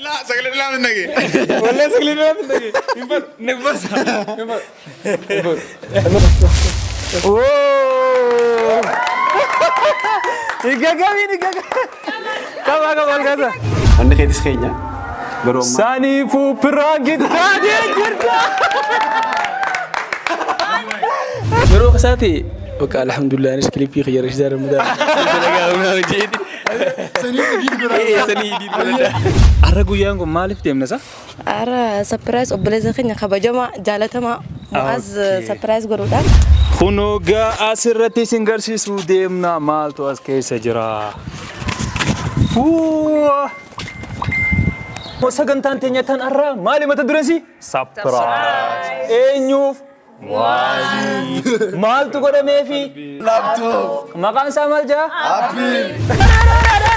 Dhalaa sagalee dhalaa hin dhagee. Wallee sagalee dhalaa hin dhagee. Hin fadhu. Ni basa. Hin fadhu. Hin fadhu. Igagamiin igaga. Qaba qaba ol kaasa. Wanni keetis keenya. Garuu amma. Saniifuu piraanki taatee jirta. Yeroo kasaati bakka alhamdulillah anis kilipii kiyya Rashidaa Ramadan dalagaa humnaa hojjeeti. Sanii idiit godhaa. Sanii idiit godhadha. Har'a guyyaan kun maaliif deemna sa? Har'a surprise obboleessa keenya kabajamaa jaalatamaa Mu'aaz surprise godhuudhaan. Kunoo gaa asirratti isin garsiisuu deemna maaltu as keessa jira. Wuuwa! Sagantaan teenya tan har'aa maali mata dureen si? Surprise! Eenyuuf? Mu'aaziif. Maaltu godhameefi? Laptop. Maqaan isaa maal jaa? Apple.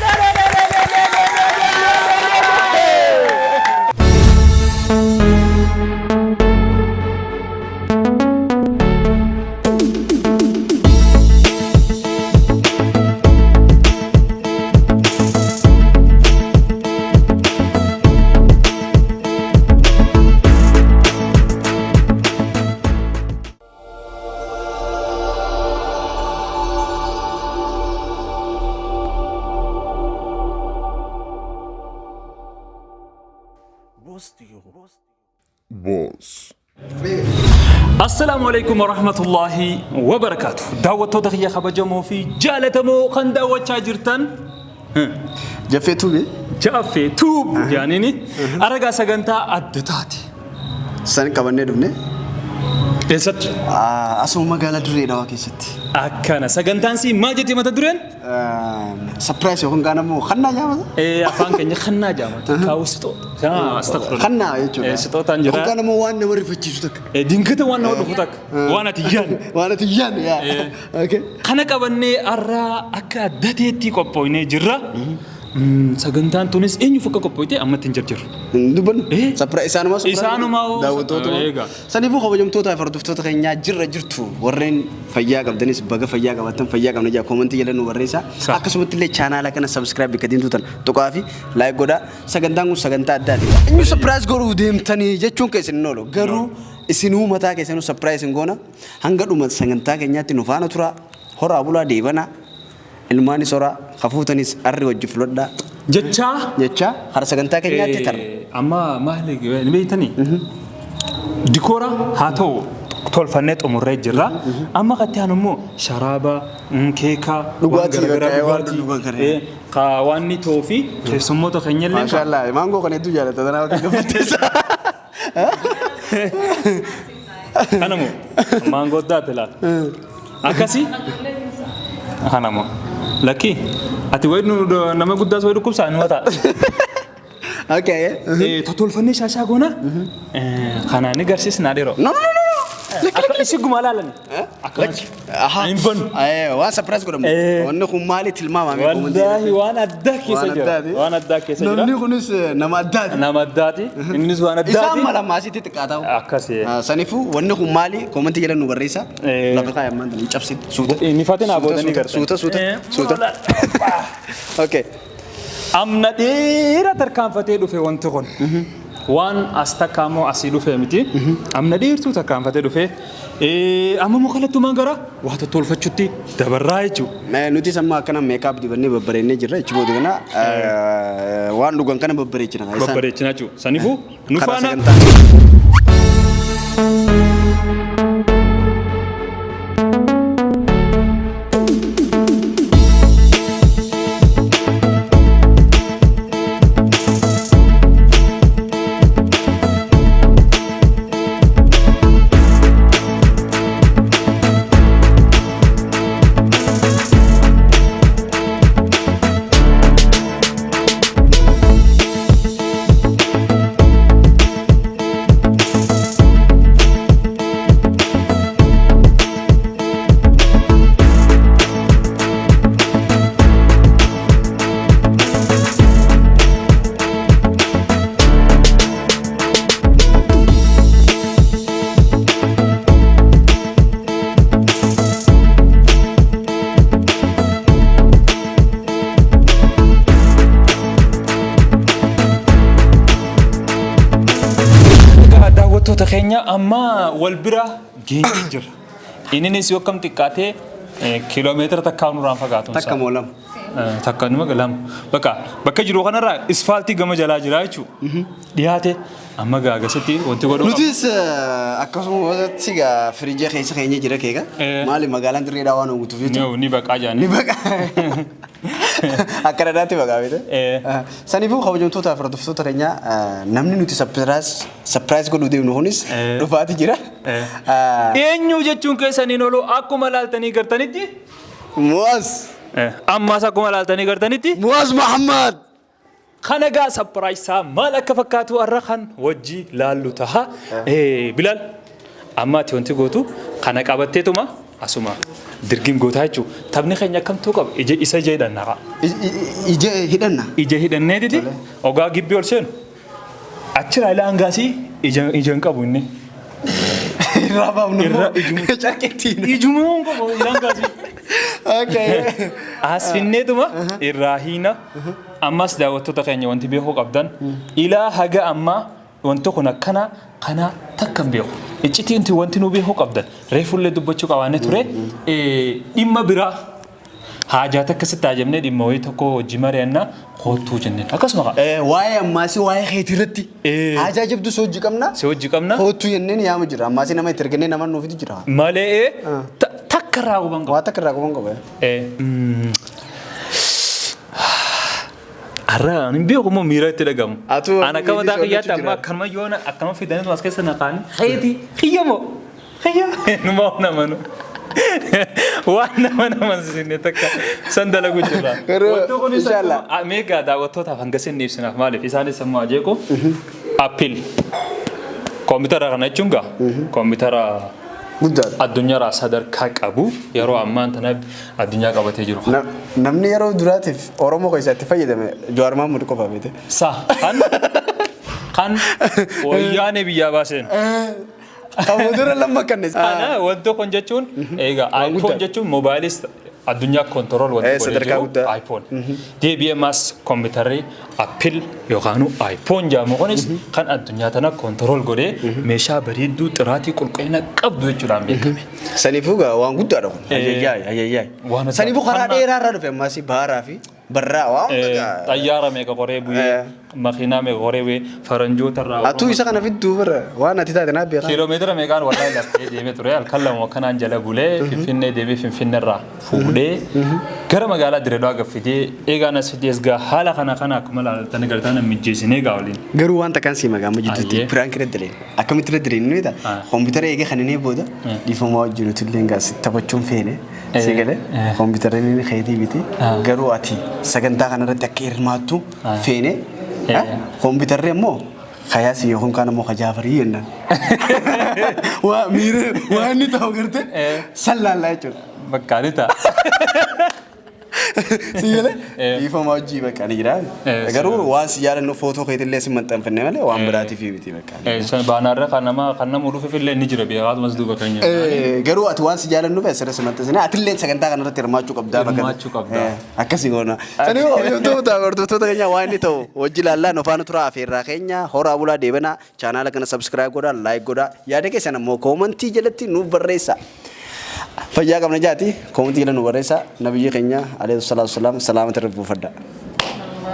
Boss. Assalaamu alaikum warahmatullaahi wabarakaatu. Daawwattoota kiyya kabajamoo fi jaalatamoo kan daawwachaa jirtan Jaffee tuube. Jaaffee Tuub jaaniini aragaa sagantaa adda taate. San qabannee dhufne. Eessatti? Asuma magaalaa Dirree Dhawaa keessatti. Akkana sagantaan sii maal jetti mata dureen? Surprise yookaan kaan ammoo kannaa jaamata. Afaan keenya kannaa jaamata. Kaawuu sixoota. Astaghfirullah. Kannaa jechuudha. Sixootaan jira. Yookaan ammoo waan nama rifachiisu takka. Dinkata waan nama dhufu takka. Waan ati yaadne. Waan ati yaadne yaa. Okay. Kana qabannee har'aa akka adda ta'etti qophooynee jirra. Sagantaan tunis eenyuuf akka qophooyte ammatti hin jarjarru. Hin dubbannu. Eh? Sapra isaanumaa surprise. Isaanumaa hoo- Daawwattootuma. Eega. Saniifuu kabajamtoota fi hordoftoota keenyaa jirra jirtu warreen fayyaa qabdanis baga fayyaa qabaattan fayyaa qabna jaa koomantii jala nu barreessaa. Sa. Akkasumatti illee chaanaala kana subscribe bakka diimtuu tan tuqaa fi like godhaa. Sagantaan kun sagantaa addaati. Eenyu surprise godhuu deemtanii jechuun keessan hin oolu. Garuu isinuu mataa keessanuu surprise hin goona. Hanga dhuma sagantaa keenyaatti nu faana turaa. Horaa bulaa deebanaa. Ilmaanis horaa, ka fuutanis arri wajji fuladhaa. Jechaa. Jechaa kara sagantaa keenyaatti tarra. Amma maali ni beektanii? Dikoora haa ta'u tolfannee xumurree jirra. Amma katti aanu immoo sharaaba, keeka, waan Dhugaatii garaagaraa bakka waan dhugaatii, dhugan kana. ka waan ni ta'uu fi keessummoota keenya illee Maashaallah maangoo kana hedduu jaalata tanaaf akka gaffatteessa. Kana moo maangoo daate laata? Akkasi? Kana moo lakki ati wayi nama guddaas wayi dhukkubsaa nu mataa. Okay. Totolfannee shaashaa goona. Kana ni garsiisnaa dhiiroo. No no no no. Akka isi gumaa laalani. Akkanatti. Aha. Hin banu. Waan surprise godhamu. Wanni kun maali tilmaamame? Wallaahi waan addaa keessa jira. Waan addaa keessa jira. Namni kunis nama addaati. Nama addaati. Innis waan addaati. Isaan mala maasiitti xiqqaataa. Akkasi. Saniifuu wanni kun maali koomantii jala nu barreessa. Lafa kaaya ammaan tana hin cabsin. Suuta. Hin ifatin haa boodanii gartan. Suuta suuta suuta. Okay. Amna dheeraa tarkaanfatee dhufe wanti kun. Waan as takka ammoo asii dhufe miti. Amna dheertuu tarkaanfatee dhufe. Amma immoo kallattumaan gara waa tottolfachuutti dabarraa jechuudha. Nutis amma akkana meekaap dibannee babbareennee jirra jechi booda kana waan dhugan kana babbareechina. Babbareechina jechuudha. Saniifuu nu Karaa faana. sagantaa. Daawwattoota keenya, amma wal bira geenyee jirra. Inninis yoo akkam xiqqaatee kiiloomeetira takkaa nurraan fagaatu. Takka moo lama? Takka numa lama. Bakka jiru kanarraa isfaaltii gama jalaa jira jechuudha. Dhiyaate amma gaagasitti wanti godhuu qabnu. Nutis akkasuma gaa firiijii keessa keenya jira keeka. Maali, magaalaan Dirree Dhawaa waan guutuuf jecha. Ni baqaa jaanii. Ni baqa. Akka dhadhaatti baqaa beekte. Saniifuu kabajamtoota fi hordoftoota keenya, namni nuti surprise godhuu deemnu kunis dhufaati jira. Eenyu jechuun keessaniin oolu, akkuma laaltanii gartanitti. Mu'az. Ammas akkuma laaltanii gartanitti. Mu'az Muhammad. Kana gaa surprise isaa maal akka fakkaatu har'a kan wajji laallu taha. Bilaal, amma ati wanti gootu kana qabatteetuma asuma dirgin gootaa jechuudha. Taphni keenya akkamtuu qaba? Ija isa ija hidhanna kaa. Ija hidhanna. Ija hidhanneetiti ogaa gibbii ol seenu. Achirraa ilaa hangaasii ija ija hin qabu inni. Irraa baafnu Irraa immoo carqittiin. Ijuma hin qabu ilaa hangaasii. Okay. As finneetuma irraa hiina. Ammas daawwattoota keenya, wanti beekuu qabdan ilaa haga ammaa wanti kun akkana kana takka hin beeku. Iccitiin wanti nu beekuu qabdan reefullee dubbachuu qabaannee ture, dhimma biraa haajaa takka sitti haajamnee dhimma wayii tokko hojii mari'annaa koottuu jenneen. Akkasuma kaa. Waa'ee ammaasii, waa'ee keetii irratti haajaa jabduu si hojii qabna. Si hojii qabna. Koottuu jenneen yaama jira. Ammaasii nama itti ergannee nama nuufitu jira. Malee takka irraa huban qabu. Waa takka irraa quban qaba. Har'a ani beeku immoo miira itti dhagamu. Atuu Ana akka mataa miirri kiyyaatti sodaachuu amma jira. akkanuma yoona akkanuma fidanii as keessa naqaanii keetii kiyya moo kiyya numa waan amanu. Waan nama namansiisne takka san dalagu jirra. Garuu, Wanti kunis inshallah. akkuma meegaa daawwattootaaf hanga sinni ibsinaaf, maaliif isaanis sammuu ajeequ, Apple koompitara kana jechuun gaa koompitara Guddaadha. addunyaarraa sadarkaa qabu, yeroo ammaan tana addunyaa qabatee jiru. Namni yeroo duraatiif Oromoo keessaa itti fayyadame Jawaar Mahmud qofa beekte. Sa kan wayyaanee biyyaa baaseen. Qabu dura lamma kanne. Kana wanti kun jechuun egaa Waan iPhone guddaadha. jechuun moobaayiliis addunyaa control wanti godhee Sadarkaa jiru guddaa. iPhone. Deebi'ee mas kompiitarri Apple yookaan iPhone jedhamu kunis kan addunyaa tana control godhee meeshaa bareedduu xiraatii qulqullina qabdu jechuudhaan beekame. Saniifuu gaa waan guddaadha kun. Ayayyaay ayayyaay. Waan Saniifuu karaa adda- dheeraa irraa dhufe, ammaasii baaraa fi barraa waan hunda. Xayyaara meeqa qoree bu'ee, makiinaa meeqa qoree bu'ee, faranjoota irraa. Atuu isa kana fidduu bara waan ati taate naaf beekaa. Kiiloomeetira meeqaan wallaahi laftee deemee ture, halkan lama kanaan jala bulee Finfinnee deemee, Finfinnee irraa fuudhee gara magaalaa Dirreedhaa gaffitee eegaan as fidee gaa haala kana kana akkuma ilaaltanii gartaan mijjeessinee gaa waliin. Garuu waan takkaan sii magaa amma jidduutti Ayyee. prank irra daleen. Akkamitti irra daleen ni beektaa? Koompitara eegee kan inni booda dhiifamaa wajjin nuti illee gaa taphachuun feene. Si galee koompitara inni keetii miti. Garuu ati sagantaa kanarratti akka hirmaattu feene. Koompitarri immoo kayaasi yookaan kaan immoo kajaafarii jennaan. Waa miira waan inni ta'u gartee san laallaa jechuudha. Bakka ni ta'a. Si galee dhiifama hojii bakka ni jira. Garuu waan si yaadannu footoo keetillee si maxxanfanne malee waan biraatiif miti bakka. San baanaarra kan nama dhufuuf illee ni jira beekaatumas duuba keenya. Garuu ati waan si jaalannuuf asirra si maxxansine, atillee sagantaa kanarratti hirmaachuu qabdaa bakka. Hirmaachuu qabdaa. Akkasii goona. Sanii hordoftoota hordoftoota keenya, waan inni ta'u hojii laallaa nu faana tura afeerraa keenya. Horaa bulaa deebanaa, chaanaala kana subscribe godhaa, like godhaa, yaada keessan ammoo koomantii jalatti nuuf barreessaa. Fayyaa qabna jaati koomantii jala nu barreessaa. Nabiyyi keenya alayhi salaatu wasalaam salaamata irra buufadha.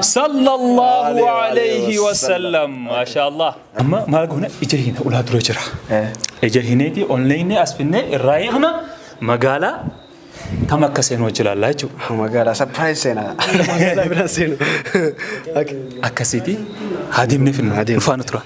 Sallallahu alayhi wa sallam. Masha Allah. Amma maal goona? Ija hina ulaa dura jira. Ija hineeti onlaayinii as finnee irraa hiikna, magaalaa tam akka seenu hojii ilaallaa jechuudha. Magaalaa surprise seenaa. Magaalaa bira seenu. Akkasiiti haa deemnee finnu. Haa deemnu. Dhufaana tura.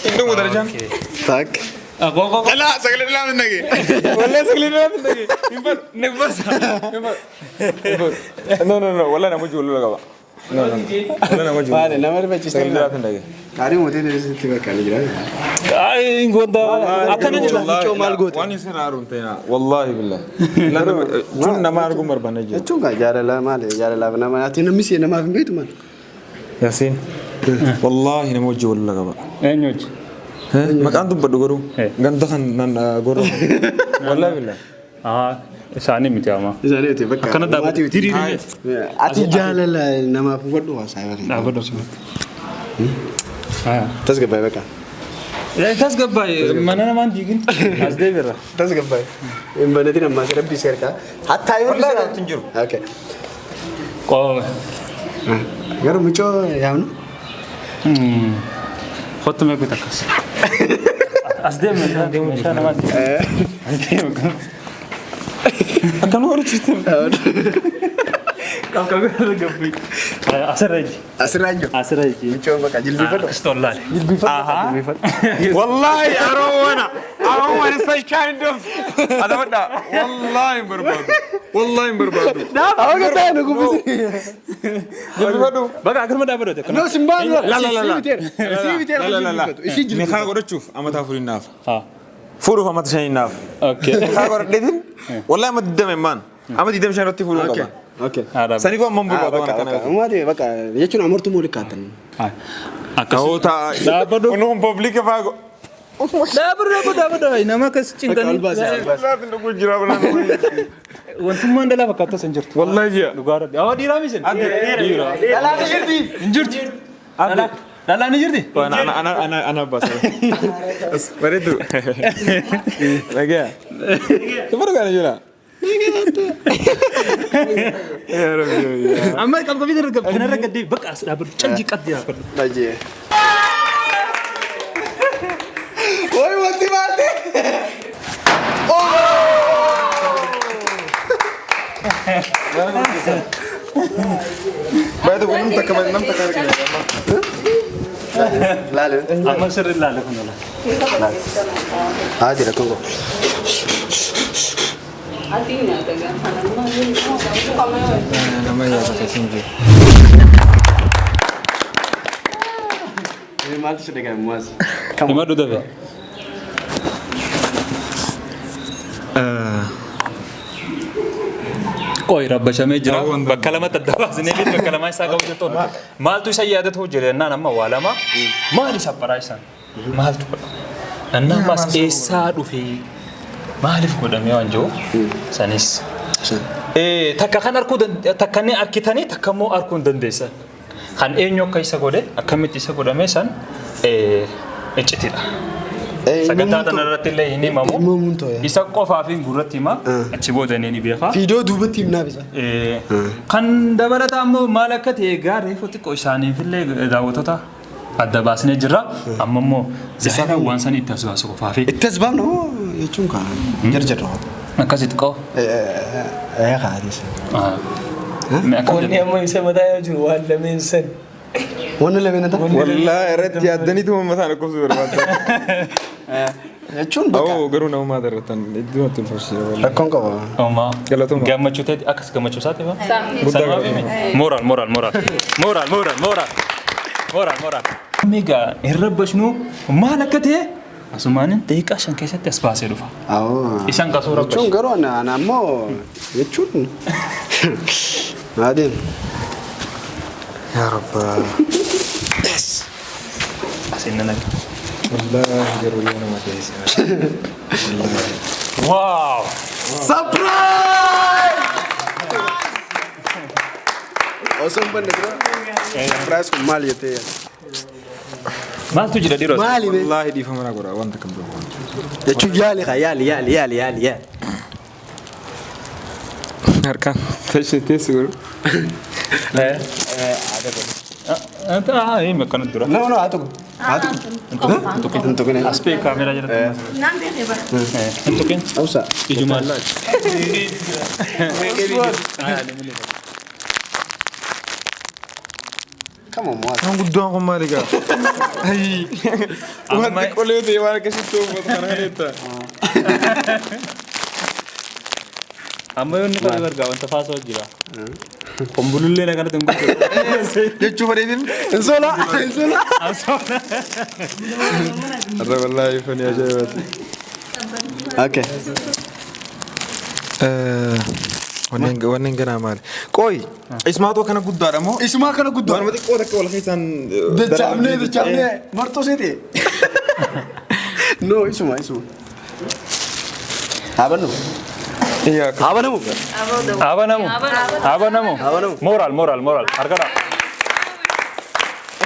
Induu darajaan. Tak. Dhalaa sagalee dhalaa minnage. Wallee sagalee dhalaa minnage. Hin fadhu. Hin basa. Hin fadhu. No, no, no, walaa nama ijoollee qaba. No, no. Wala nama jiru. Maali nama rifachiistee? Sagalee biraaf hin dhagaye. Qaarii mootii sitti bakka ni jira. Ay, gonda. Akkana jira. Mucoo maal goote? Waan isin haaruun ta'ina. Wallaahi billahi. Jechuun nama arguun barbaanne jira. Jechuun kaa jaalala maali jaalalaaf nama ati namni si namaaf hin beektu maali? Yaasiin. Wallaahi nama wajjin wal qaba. Eenyu wajji? Maqaan dubbadhu garuu ganda kan nan gorra. Wallaahi billahi. Ah, isaanii miti amma. Isaanii miti bakka. Akkana dhaabbatu. Diriirii. Ati jaalala namaaf hubadhu waa saayiba. Dhaabbadhu asuma. Tasgabbaa'e bakka. Tasgabbaa'e mana namaan diigin. As deebiirra. Tasgabbaa'e. Hin banatin ammaas rabbi si harkaa. Hattaa yoo Wallaahi hin jiru. Okay. Qoome. Garuu mucoo yaamnu. Kottu mee kuta akkas. As deemi meeshaa namaan diigin. As deemi. Akkam nama hojjechiiste. Qabqabee irra gabbii. Asirra iji. Asirraa hin jiru. Asirra iji. Mucoo bakka jilbiifadhu. Akkas tollaale. Jilbiifadhu. Wallahi, I don't wanna. I don't wanna such kind of. Adabadha. Wallahi hin barbaadu. Wallahi hin barbaadu. Awwa gataa nu gubbisi. Jilbifadhu. Bakka akkanuma dhaabbatu. No simbaan. La la la la. Isii biteera. La la la la. Isii jilbiifadhu. Nikaa godhachuuf amata afuriin naaf. Haa. Fuudhuuf amata shaniin naaf. Okay. Nikaa godhadheetiin wallahi amma 20 maan. Amma 25 irratti fuudhuu qaba. Okay. Saniifuu amma hin barbaadu waan akkana. Umaati bakka jechuun amartuu moo likkaatan. Akkas. Ta'oota. Dhaabbadhu. Kun kun public faa go. Dhaabbadhu dhaabbadhu dhaabbadhu. Nama akkas cinqanii. Laatin dhuguu jira banaan. Wantummaan dhalaa fakkaattas hin jirtu. Wallahi ji'a. Dhugaa rabbi. Awwa dhiiraa misin? Dhiira. Dhalaa ni jirti. Hin jirtu. Dhalaa ni jirti? Ana ana ana ana baasa. Bareedu. Dhagaa. Sifar kana jira. Yaa Rabbi yaa. Amma qabqabii irra gab kanarra gaddee bakka as dhaabbadhu. Calji qabdi dhaabbadhu. Baay'ee. Oi wanti maal ta'e? Baay'ee tokko nam takka nam takka argina. Laale. Amma sirri ilaale kun ola. Haa jira tokko. Nama yaada keessa hin jiru. Maaltu si dhaga'ame Muwaaz? Himadhu dafe. Qoy rabbashamee jira. Bakka lamatti adda baasnee fi bakka lamaa isaa qabu jirtu. Maaltu isa yaadatu jira jennaan amma waa lama. Maali sapharaa isaan? Maaltu godhama? Nannaan ammas eessaa dhufee maaliif godhamee waan jiru sanis. Takka kan arkuu takka ni arkitanii takka immoo arkuu hin dandeessan. Kan eenyu akka isa godhe akkamitti isa godhame san iccitiidha. Sagantaa tana irratti illee hin himamu. Himamuun ta'e. Isa qofaaf hin gurratti hima. Achi booda inni ni beeka. Fiidoo duubatti himnaaf isa. Kan dabalataa immoo maal akka ta'e egaa reefu xiqqoo isaaniif illee daawwattoota adda baasnee jirra. Amma immoo zaahira waan san itti as baasu qofaafi. Itti as baafna moo jechuun kan jarjarra. Akkasitti qoo. Ee kaatis. Wanni amma isa mataa yoo jiru waan lameen san. Wanni lameen ta'a. Wallahi irratti yaaddaniitu mataan dhukkubsuu barbaadda. Jechuun bakka Awoo garuu nama maata irratti iddoo natti ulfachiisa wallahi. rakkoon qaba. Omaa. Galatooma. Gammachuu ta'e akkas gammachuu isaati ba? Guddaa galatoomaa. Moral moral moral moral moral moral moral moral. Meegaa hin rabbashnu maal akka ta'e asumaan daqiiqaa 5 keessatti as baasee dhufa. Awoo. Isaan kasuu rabbash. Jechuun garuu ana ana ammoo jechuun adeem. Yaa Rabba. Asiin nan arga. Wallahi garuu yoo nama keessa. Wow! Surprise! Osoo hin banne dura. Surprise kun maal jettee yaadda? Maaltu jira dhiirota? Maali bee? Wallahi dhiifama naa godha wanta kam biraa. Jechuun yaali kaa yaali yaali yaali yaali yaali. Harkaan teessee teessi godhu. Ah, hin akkana dura. No no haa tuqu. Haa tuqu. Hin tuqin. As bee kaameraa jalatti. Naan beekee bara. Hin tuqin. Obsa. Ijumaan. Come on Muaz. Waan guddaan kun maali gaa? Waan xiqqoolee ta'e waan akkasitti uffatu kana kaleetta. Amma yoo inni qabe bargaa wanta faasoo jira. Kumbulullee na kanatti hin gurguru. Jechuu fedheetiin. Insola, insola. Arra wallaahi fani ajaa'ibaati. Okay. Wanneen ganaa maali? Qooyi ismaatoo kana guddaadha moo? Isumaa kana guddaa. Waanuma xiqqoo takka wal keessaan. Dachaafnee dachaafnee martoo seete. No, isuma isuma. Haa bannu. Haa banamu. Abanamu. Abanamu. Abanamu. Moral, moral, moral. Harkadha.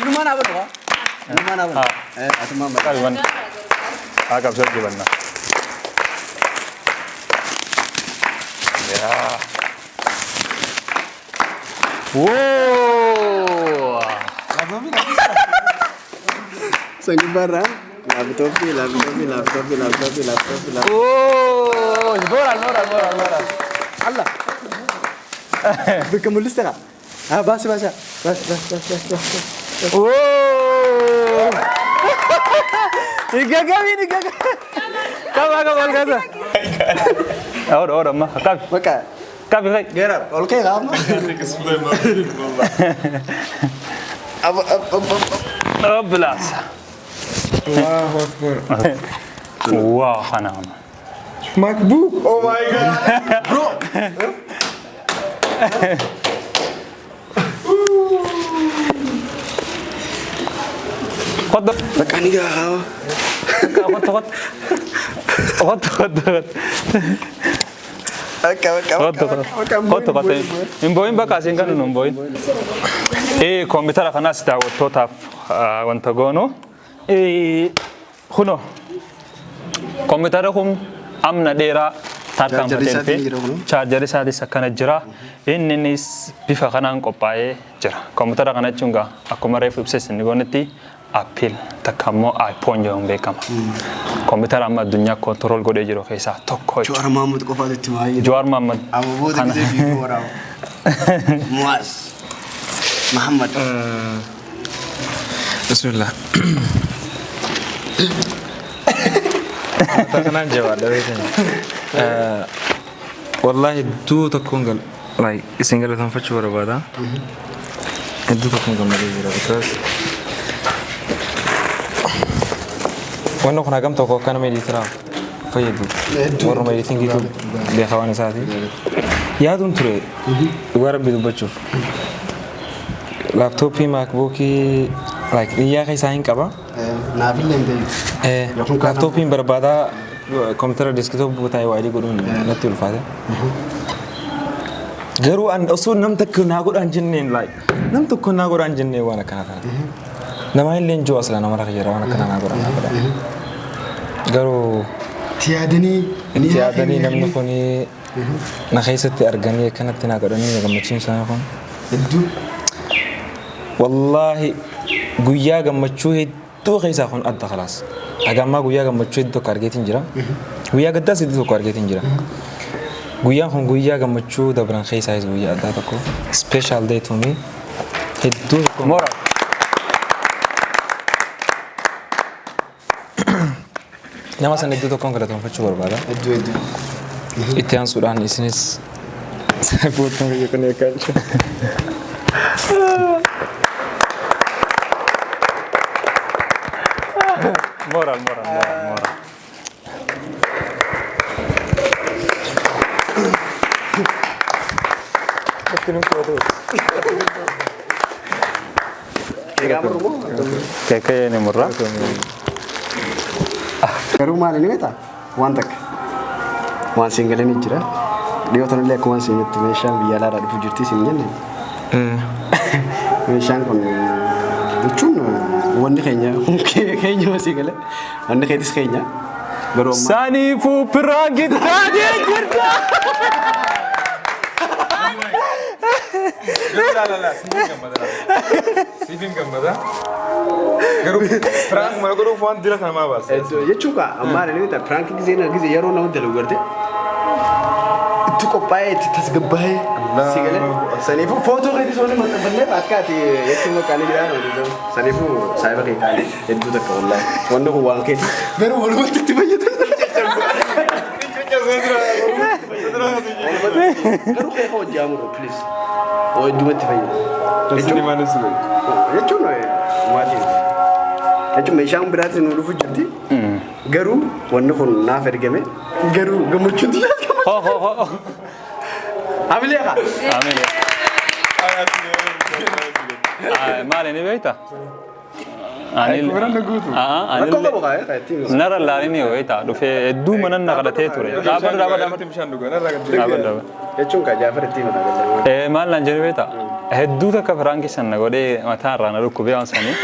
Innumaan haa bannu haa. Innumaan haa bannu. Atumaan bannu. Qabi banna. Haa qabsoo jibanna. Yaa. Woo! Sangibbarraa. Laaptooppii, laaptooppii, laaptooppii, laaptooppii, laaptooppii, laaptooppii. Woo! Moral, moral, moral, moral. Allah. Bakka mul'iste kaa. Haa, baasi baasi. Baasi baasi baasi baasi baasi. Woo! Igagami, igagami. Qaba, qaba, ol kaasa. Oodha, oodha amma. Qabi, Bakka qabi, qabi. geerar ol ka'e kaa amma. Ab ab ab ab. Oblaas. Allahu akbar. Waa kana amma. MacBook. Oh my God. Bro. Qoddo. Bakka ni gaa kaa. Qotto, qotto. Qotto, qotto, qotto. Bakka bakka Qotto, bakka qotto. Qotto, qotto. Hin boo'in bakka asiin kan nu hin boo'in. Koompitara kanas daawwattootaaf wanta goonu. Kunoo. Koompitara kun amna dheeraa tarkaanfatee Chaarjarri isaatiin dhufe. jira kunoo. Chaarjarri isaatis akkana jira. Inninis bifa kanaan qophaa'ee jira. Koompitara kana jechuun gaa akkuma reefu ibsa inni goonetti Apple takka immoo iPhone jedhamuun beekama. Koompitara amma addunyaa control godhee jiru keessaa tokko jechuudha. Jawaar Mahmud qofaatu itti baay'ee. Jawaar Mahmad. Amma booda Kana. gisee fiiguu waraaba. Muwaaz. Muhammad. Bismillah. Kanaan jabaadha beekani. Wallahi hedduu tokkoon gal like isin galateeffachuu barbaada. Hedduu tokkoon gammadee jira because wanni kun hagam tokko akka nama editiraaf fayyadu warruma editingiitu beeka waan isaati. Yaaduun ture dhugaa rabbi dubbachuuf. Laaptooppii MacBookii like xiyyaa keessaa hin qaba. Naafillee hin ta'in. Yookiin kaan Laaptooppiin barbaadaa koompitara desktop taa'ee waayilii godhuun natti ulfaate. Garuu an osoo nam takka naa godhaan jenneen like nam tokko naa godhaan jenneen waan akkana kana. Nama illee hin jiru asla nama rakkoo jira waan akkana naa godhaan naa godhaan. Garuu Itti yaadanii. itti yaadanii namni kun na keessatti arganii akkanatti naa godhanii na gammachiisan kun. Hedduu. Wallaahi guyyaa gammachuu hedduu keessaa kun adda khalaas. Haga ammaa guyyaa gammachuu hedduu tokko argeetiin jira. Guyyaa gaddaas hedduu tokko argeetiin jira. Guyyaan kun guyyaa gammachuu dabran keessaayis guyyaa addaa tokko. Special day to me. Hedduu tokko. Moral. Nama sana hedduu tokkoon galatoonfachuu barbaada. Hedduu hedduu. Itti aansuudhaan isinis footoon biyya kun eegaa jiru. Moral, moral, moral, moral. Keekee ni murra. Garuu maali ni beektaa? Waan takka. Waan siin galanii jira. Dhiyoo tanallee akkuma siinitti meeshaan biyya alaarraa dhufu jirti siin jenne. Meeshaan kun jechuun wanni keenya keenya sii galee wanni keetis keenya. Garuu amma Saniifuu prank taatee jirta. Siifin gammada. Siifin gammada. Garuu prank mana godhuuf waan dila kana maa baasa? Jechuun kaa ammaa ni beektaa prank gisee na gisee yeroo nama dalagu garte itti qophaa'ee itti tasgabbaa'ee si galee saniifuu footoo keetis wanni maxxanfannee akka ati jechuun maqaan jiraan saniifuu saayiba kee kaanii hedduu takka wallaahi wanni kun waan keeti garuu walumatti itti fayyadamu. Garuu keeka hojii amuru please. Hojjumatti fayyada. Jechuun maatii. Jechuun meeshaan biraatiin nu dhufu jirti. Garuu wanni kun naaf ergame. Garuu gammachuun Ho ho ho. Hamilee haa. Amiin. Maali ni beektaa? Rakkoo qabu kaa ittiin. Nara laalini beektaa dhufee hedduu mana na kadhatee ture. Dhaabadhu dhaabadhu dhaabadhu. Dhaabadhu dhaabadhu. Jechuun kaa Jaafar ittiin mataa galaa. Maal naan jedhu beektaa? Hedduu takka firaankii sana godhee mataa irraa na dhukkubee waan sanii.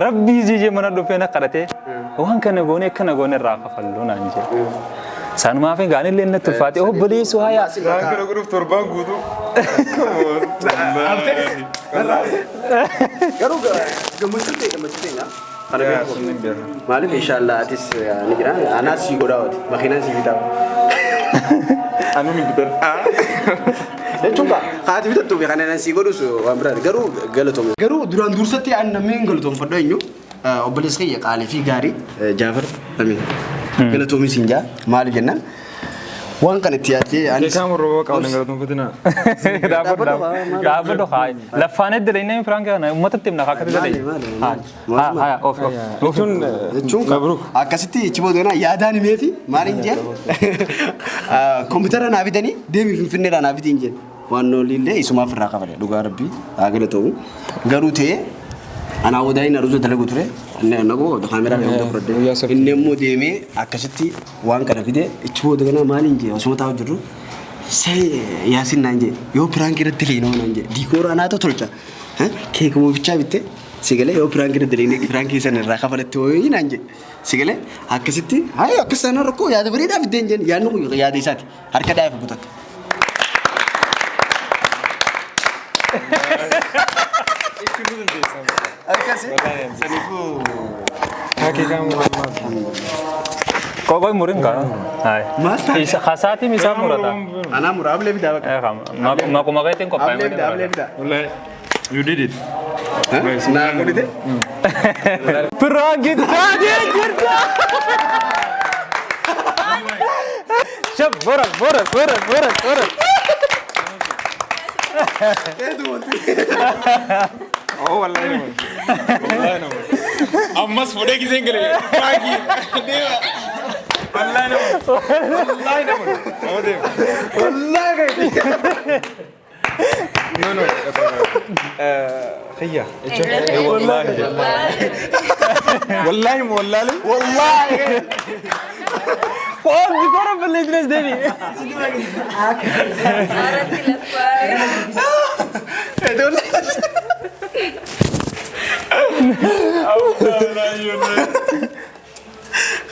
Rabbii jijee mana dhufee na kadhatee waan kana goonee akkana goonee irraa kafalluu naan jedhe. Sanumaaf egaa anillee natti ulfaate obboleessu hayaa. Kana godhuuf torbaan guutuu. Garuu gammachuun ta'e gammachuu ta'e kana beeku. Maaliif inshaallah atis ni jira. Anaas sii godhaa waati. Makiinaan sii bitaa. Anu ni bitadha. Jechuun kaa haati bitattuu fi kan sii godhus waan biraati. Garuu galatoome. Garuu duraan dursatti an namni hin galatoomfadhu eenyu obboleessa kiyya qaalii fi gaarii Jaafar Amiin. Galatoomi siin jaa maaliif jennaan waan kana itti yaadee anis. Keekaa murroo qabu hin galatoomfatina. Dhaabadhu dhaabadhu haa. Laffaan edda inni firaankii kana uummatatti himna akkatti Maali, dalai. maali, Haa haa of of. Jechuun Jechuun akkasitti ichi booda yaadaan himeefi maaliin jeen kompiitara naa fidanii deemii finfinneedhaa naa fidiin jeen waan illee isumaaf irraa qabale dhugaa rabbii haa galatoomu garuu ta'ee anaa wadaa'in aruuza dalagu ture inni nagoo kaameraa kan hunda fudhadhe inni immoo deemee akkasitti waan kana fide ichi booda kana maaliin jee osuma taa'u jirru say yaasin naan jee yoo piraankii irratti leenoo naan jee diikooraa naata tolcha keekuma bichaa bitte sigalee yoo piraankii irratti leenee piraankii sana irraa kafalatte wayii naan jee sigalee akkasitti hayi akkas sana rakkoo yaada bareedaa fiddeen jeen yaadni kun yaada isaati harka dhaa'eef guutakka. Akkasi saniifuu Keekaa murroo maal? Qoqoy murin kaa. Maal taate? Isa kasaatiin isaa murata. Anaa mura ablee bitaa bakka. Maquma keetiin qophaa'e. Ablee bitaa ablee bitaa. Wallahi you did it. Naa godhite. Piraankii taatee jirta. Shab moral moral moral moral moral. Oh wallahi nama. Wallahi nama. Ammas fuudhee giseen galee. Prankii. Deema. Wallahi nama. Wallahi nama. Nama deema. Wallaahi gaite. No no. Khiyya. Wallahi. Wallahi wallahi. Wallaahi gaite. Qoon dikora balleessinas deebi.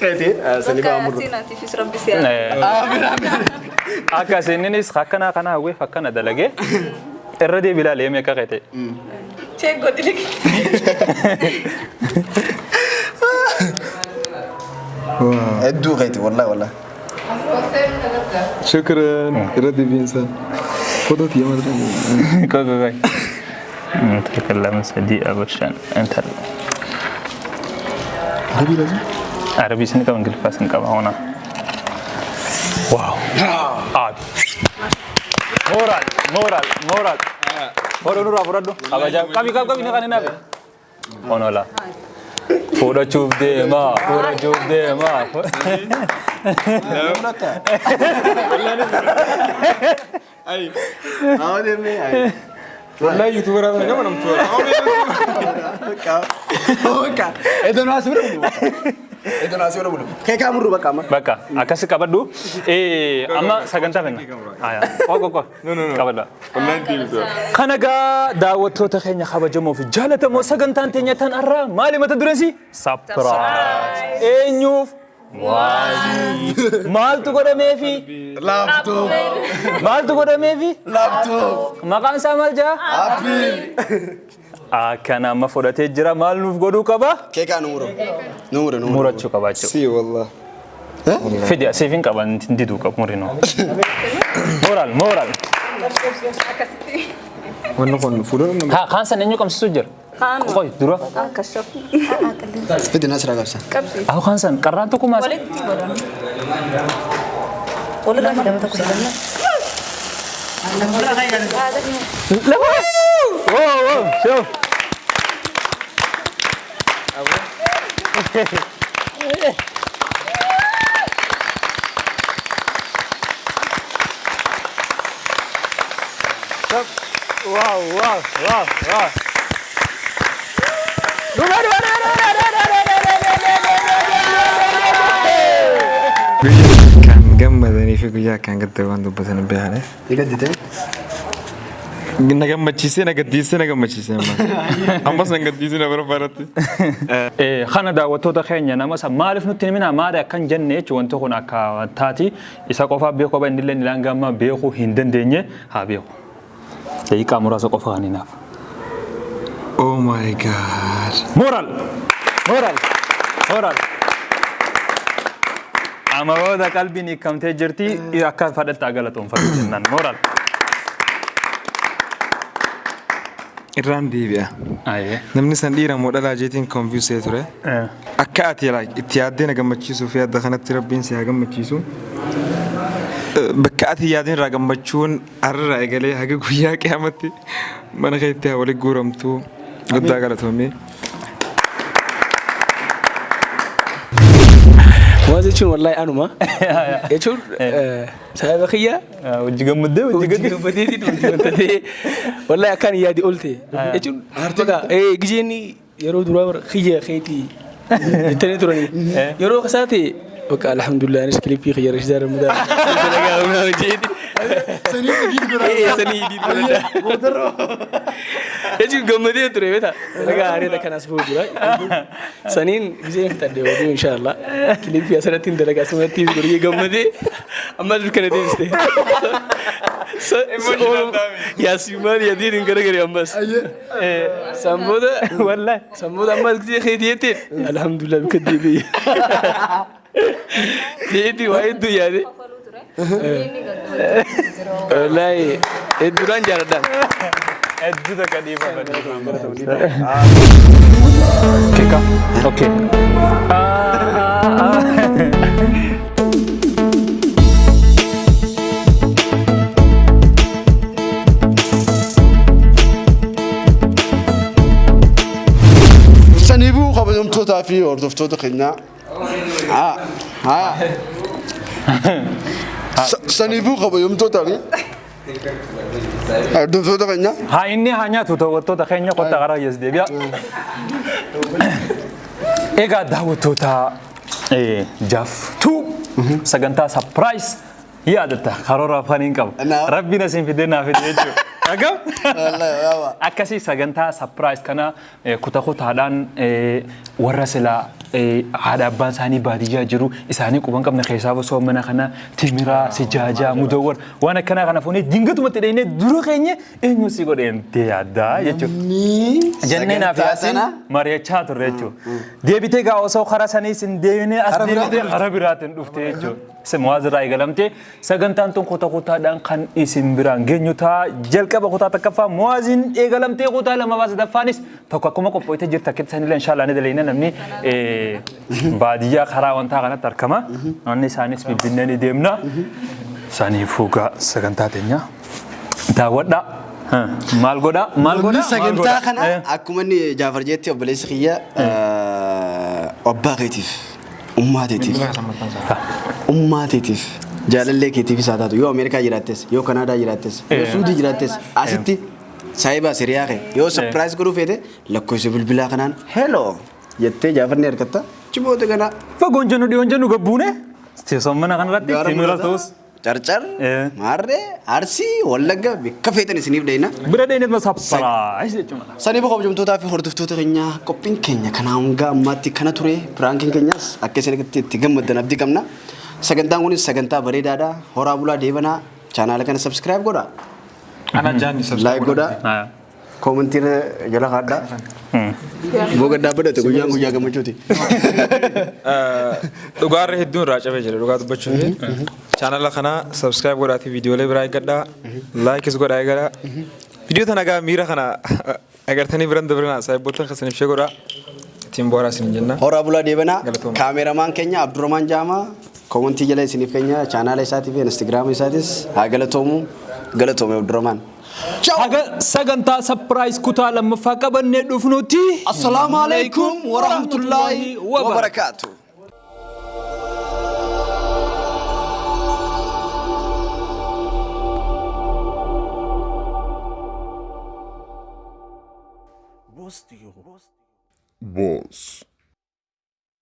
Gaite saniif amuru. Siinaatiifis rabbi si haa. Akka isinnis akkana kana hawweef akkana dalagee irra deebi ilaalee meeqa qeete. Check godhi. Hedduu gaite wallaahi wallaahi. Shukran. Irra deebiinsa. Fotoo tiyya maal Qoy qoy qoy. تكلم سدي أبشان أنت Arabii lazim. عربي سنقا وإنجليزي سنقا هنا واو عاد moral moral moral Hodo nurraa fudhadhu kabajaa qabi qabi qabi ni nafe onola fudhachuuf deema fudhachuuf deema Haa deemee. Wallahi youtuber nama namtu. Bakka. Edoon as bira bulu. Edoon as bira bulu. Keekaa murru bakka amma. Bakka akkasi qabadhu amma sagantaa fenna qoy qoy qoy qabadha Wallahi deebisa. Kana gaa daawwattoota keenya kabajamoo fi jaalatamoo sagantaan teenya tan har'aa maali mata dureensi? Surprise! Eenyuuf? Waazii! Maaltu godhameefi? Laptop. Maaltu godhameefi? Laptop. Maqaan isaa maal jaa? Apple. Akkana amma fudhatee jira maal nuuf godhuu qaba? Keekaa nu muru. Nu muru nu muru. Murachuu qaba jechuudha. Si wallah. Fidi asiif hin qaban diduu qabu murinoo. Moral moral. Wanni kun fuudhan nama. Haa kaan sana eenyu qabsiisu jira? Qoy dura. Fidi nasraa qabsa. Aku kan san qarraan tokko maas. Walitti godhan. Walirraa hidhama tokko hidhamna. Wow wow show. Wow wow wow wow. Guyyaa kan gammadanii fi guyyaa kan gaddan waan dubbatan hin beekaniif. Ni gaddite? Na gammachiisee, na gaddiisee, na gammachiisee amma. Ammas na gaddiisee na barbaaratti. Kana daawwattoota keenya nama san maaliif nutti himina maali akkan jenne jechuun wanti kun akka wantaati isa qofaa beeku qaba inni illee ilaan gamma beekuu hin dandeenye haa beeku. Daqiiqaa muraasa qofa kan hinaaf. Oh my God. Moral! Moral! Moral! Amma booda qalbiin hiikamtee jirti akka fadhattaa galatoonfatu jennaan. Moral! Irraan deebi'a. Ayyee. Namni san dhiira moo dhalaa jeetiin confuse ture. Akka ati like itti yaaddee na gammachiisuu fi adda kanatti Rabbiin si haa gammachiisu. Bakka ati yaadin irraa gammachuun har'arraa eegalee haga guyyaa qiyaamatti mana keetti haa walitti guuramtu. Guddaa galatoomii. Waan jechuun wallahi anuma. Jechuun sababa kiyya Hojii gammaddee hojii hojii gaddi. gammadeetiin hojii wantatee wallahi akkaan yaadi olte. Jechuun bakka gizeen yeroo duraa bara kiyya keetii jettanii turanii. Yeroo isaa ta'e bakka alhamdulillah anis kilippii kiyya Rashidaa Ramadaan. Dalagaa humnaa hojjeeti. Sanii hojii godhaa. Sanii hojii godhaa. Jechuun gammadee ture beektaa. Dalagaa haareeta kanas ba'u jira. Saniin gizeen fixadhe oduu inshaallah. Kilippii asirratti hin dalagaa asumatti godhee gammadee ammas dukkana deebiste. Yaasiin maal yaadiin hin garagare ammas. San booda Wallahi. San booda ammas gizee keetii jetteen alhamdulillah bika deebi'e. Deebii waa hedduu yaade. Wallahi hedduudhaan jaaladhaan. Hedduu takka dhiifama. Kika. Okay. Ah, ah, ah. Saniifuu kabajamtootaa fi hordoftoota keenyaa. Haa haa. Saniifuu kabajamtootaa fi hordoftoota keenyaa. Haa inni haa nyaatu daawwattoota keenya kottaa karaa yes deebi'a. Egaa daawwattoota jaaftuu sagantaa surprise yaadatta karoora afaan hin qabu. Rabbiin asiin fidee naa fide jechuudha. Dhagam? Akkasii sagantaa surprise kana kuta kutaadhaan warra silaa haadha abbaan isaanii baadiyyaa jiru isaanii quban qabne keessaa osoo mana kana timiraa sijaajaa mudawwar waan akkanaa kana fuunee dingatumatti dheenee dura keenya eenyu si godheen yaaddaa jechuudha. Jennee naaf yaasiin mari'achaa turre jechuudha. Deebitee gaa osoo karaa saniis hin deebinee as deebitee karaa biraatiin dhufte jechuudha. Muwaazirraa eegalamtee sagantaan tun kutaa kutaadhaan kan isin biraan geenyu ta'a. Jalqaba kutaa takkaffaa Muwaaziin eegalamtee kutaa lammaffaa sadaffaanis tokko akkuma qopho'itee jirti akka isaanillee inshaallah ni daleena namni baadiyyaa karaa wantaa kanatti argama. Namni isaanis bilbinnee ni deemna. Isaanii fuugaa sagantaa teenya daawwadhaa. Maal godhaa? Maal Namni godhaa? Maal sagantaa godhaa? kana akkuma inni Jaafar jetti obboleessi kiyya abbaa keetiif, ummaa keetiif, ummaa keetiif, jaalallee keetiif isaa taatu yoo Ameerikaa jiraattes, yoo Kanaadaa jiraattes, yoo Suudii jiraattes, asitti saayibaa siriyaa kee yoo surprise godhuu feete lakkoofsa bilbilaa kanaan hello jettee Jaafarni harkatta chiboota kana Fagoon jennu dhiyoon jennu gabbuune teessoo mana kanarratti gaara timira mul'ata, ta'us Carcar, Maarree, Arsii, Wallagga bakka feetan isiniif deeyna. Bira dheenet surprise jechuudha. Saniif kabajamtootaa fi hordoftoota keenyaa qophiin keenya kana hanga ammaatti kana ture prankiin keenyas akka isin itti gammaddan abdii qabna. Sagantaan kunis sagantaa bareedaadha. Horaa bulaa deebanaa chaanaala kana subscribe godhaa. Ana jaanni Like godhaa. Commentii jala kaadhaa. Boogaddaa badhate guyyaan guyyaa gammachuuti. Dhugaarra hedduun irraa cabee jira dhugaa dubbachuuf. Chaanala kana subscribe godhaatii viidiyoolee biraa eeggadhaa. Likeis godhaa eegalaa. Viidiyoo tana gaa miira kana Agartanii biran dabrina saahiboottan keessaniif shee godhaa. Ittiin bohaaraa isin jenna. Horaa bulaa deebanaa. Galatooma. Kaameramaan keenya Abdurrahman Jaamaa koomantii jala isiniif keenya chaanaala isaatii fi instagiraama isaatis haa galatoomu. Galatoome Abdurrahman. Haga sagantaa surprise kutaa lammaffaa qabannee dhufnutti. Assalaamu alaikum warahmatullaahi wabarakaatu. Boss.